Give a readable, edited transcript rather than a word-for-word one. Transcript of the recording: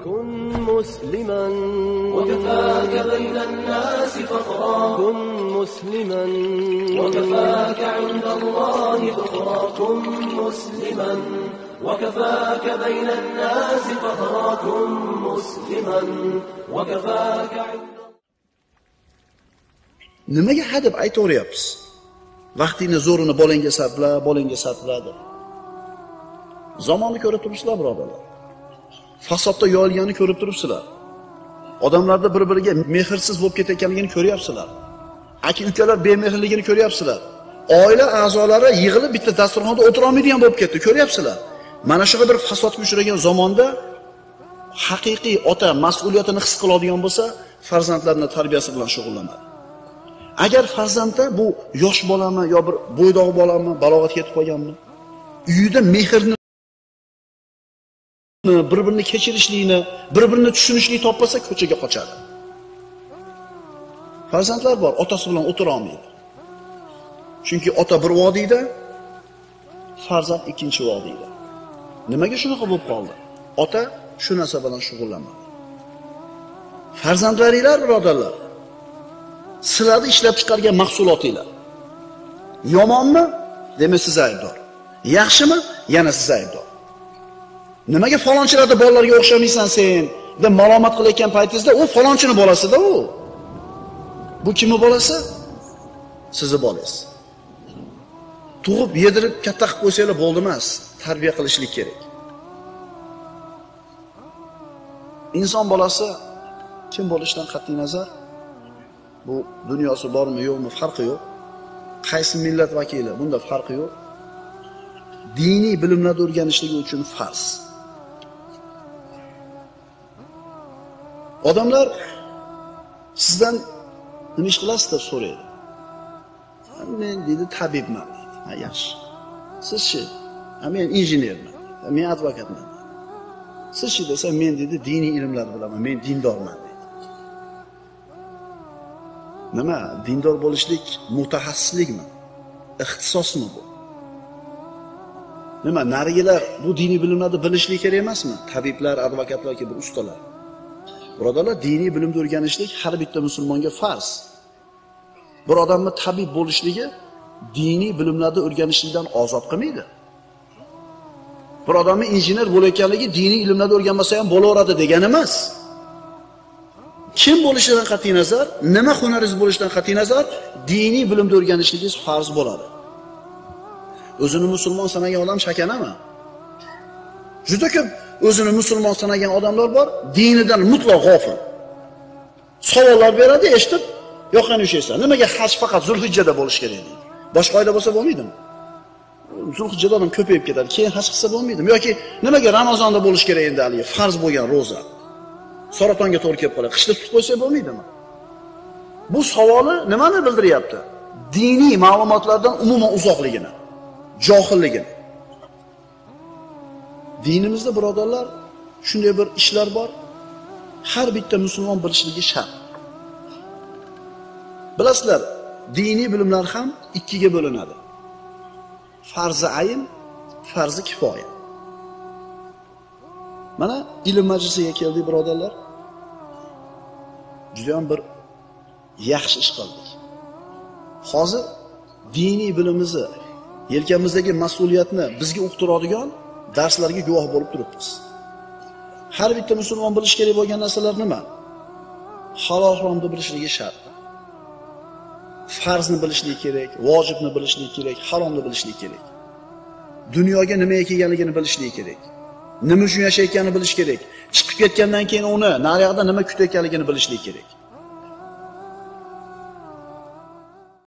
كن مسلما وكفاك بين الناس فخرا. كن مسلما وكفاك عند الله ذخرا. كن مسلما وكفاك بين الناس فخرا. كن مسلما وكفاك عند. Nimaga hadeb aytaveryapsiz? Vaqtingni zo'rini bolangga sarfla, bolangga sarfla deb. Zamonni ko'rib turibsizlar, birodarlar. Fasodda yoyilganini ko'rib turibsizlar. Odamlarda bir-biriga mehrsiz bo'lib ketayotganligini ko'ryapsizlar. Aka-ukalar bemehrligini ko'ryapsizlar. Oila a'zolari yig'ilib bitta dasturxonda o'tira olmaydigan bo'lib ketdi, ko'ryapsizlar. Mana shu bir fasodga uchragan zamonda haqiqiy ota mas'uliyatini his qiladigan bo'lsa, farzandlarini tarbiyasi bilan shug'ullanadi. Agar farzandda bu yosh bolami yo bir bo'ydoq bolami, balog'atga yetib qolganmi, uyida mehrni, bir-birini kechirishlikni, bir-birini tushunishlikni topmasa ko'chaga qochadi. Farzandlar bor, otasi bilan o'tira olmaydi. Chunki ota bir vodiyda, farzand ikkinchi vodiyda. Nimaga shunaqa bo'lib qoldi? Ota shu narsa bilan shug'ullanmadi. Farzandlaringlar, birodarlar, sizlarni ishlab chiqargan mahsulotinglar. Yomonmi? Demak siz aybdor. Yaxshimi? Yana siz aybdor. Nimaga falonchilarning bolalariga o'xshamaysan sen deb malomat qilayotgan paytingizda u falonchini bolasida u. Bu kimning bolasi? Sizni bolangiz. Tug'ib, yedirib, katta qilib qo'ysanglar bo'ldi emas, tarbiya qilishlik kerak. Inson bolasi kim bo'lishidan qat'iy nazar, bu dunyosi bormi yo'qmi farqi yo'q. Qaysi millat vakili, bunda farqi yo'q. Diniy bilimlarni o'rganishligi uchun farz. Odamlar sizdan nima ish qilasiz deb so'raydi. Men deydi tabibman deydi. Ha, yaxshi. Sizchi? Ha, men injenerman. Men advokatman. Sizchi desa, men deydi diniy ilmlarni bilaman, men dindorman deydi. Nima? Dindor bo'lishlik mutaxassislikmi? Ixtisosmi bu? Nima, narigilar bu diniy bilimlarni bilishlik kerak emasmi? Tabiblar, advokatlar kabi ustalar. Birodarlar, diniy bilimni o'rganishlik har bitta musulmonga farz. Bir odamni tabib bo'lishligi diniy bilimlarni o'rganishlikdan ozod qilmaydi. Bir odamni injener bo'layotganligi diniy ilmlarni o'rganmasa ham bo'laveradi degani emas. Kim bo'lishidan qat'iy nazar, nima hunaringiz bo'lishidan qat'iy nazar, diniy bilimni o'rganishligingiz farz bo'ladi. O'zini musulmon sanagan odam shakanami? Juda ko'p o'zini musulmon sanagan odamlar bor, dinidan mutlaq g'ofil. Savollar beradi, eshitib, yo'qani ushaysan. Nimaga haj faqat Zulhijjada bo'lish kerak deydi. Boshqa oyda bo'lsa bo'lmaydimi? Zulhijjada odam ko'payib ketadi, keyin haj qilsa bo'lmaydimi? Yoki nimaga Ramazonda bo'lish kerak endi haligi farz bo'lgan ro'za? Saratonga to'g'ri kelib qoladi. Qishda tutib qo'ysa bo'lmaydimi? Bu savoli nimani bildiryapti? Diniy ma'lumotlardan umuman uzoqligini, johilligini. Dinimizda birodarlar shunday bir ishlar bor, har bitta musulmon bilishligi shart. Bilasizlar, diniy bilimlar ham ikkiga bo'linadi. Farzi ayn, farzi kifoya. Mana ilm majlisiga keldik birodarlar. Juda ham bir yaxshi ish qildik. Hozir diniy bilimimizni, yelkamizdagi mas'uliyatni bizga uqtiradigan darslarga guvoh bo'lib turibmiz. Har bitta musulmon bilish kerak bo'lgan narsalar nima? Halol haromni bilishligi shart. Farzni bilishlik kerak, vojibni bilishlik kerak, haromni bilishlik kerak. Dunyoga nimaga kelganligini bilishlik kerak. Nima uchun yashayotganini bilish kerak. Chiqib ketgandan keyin uni nariyoqda nima kutayotganligini bilishlik kerak.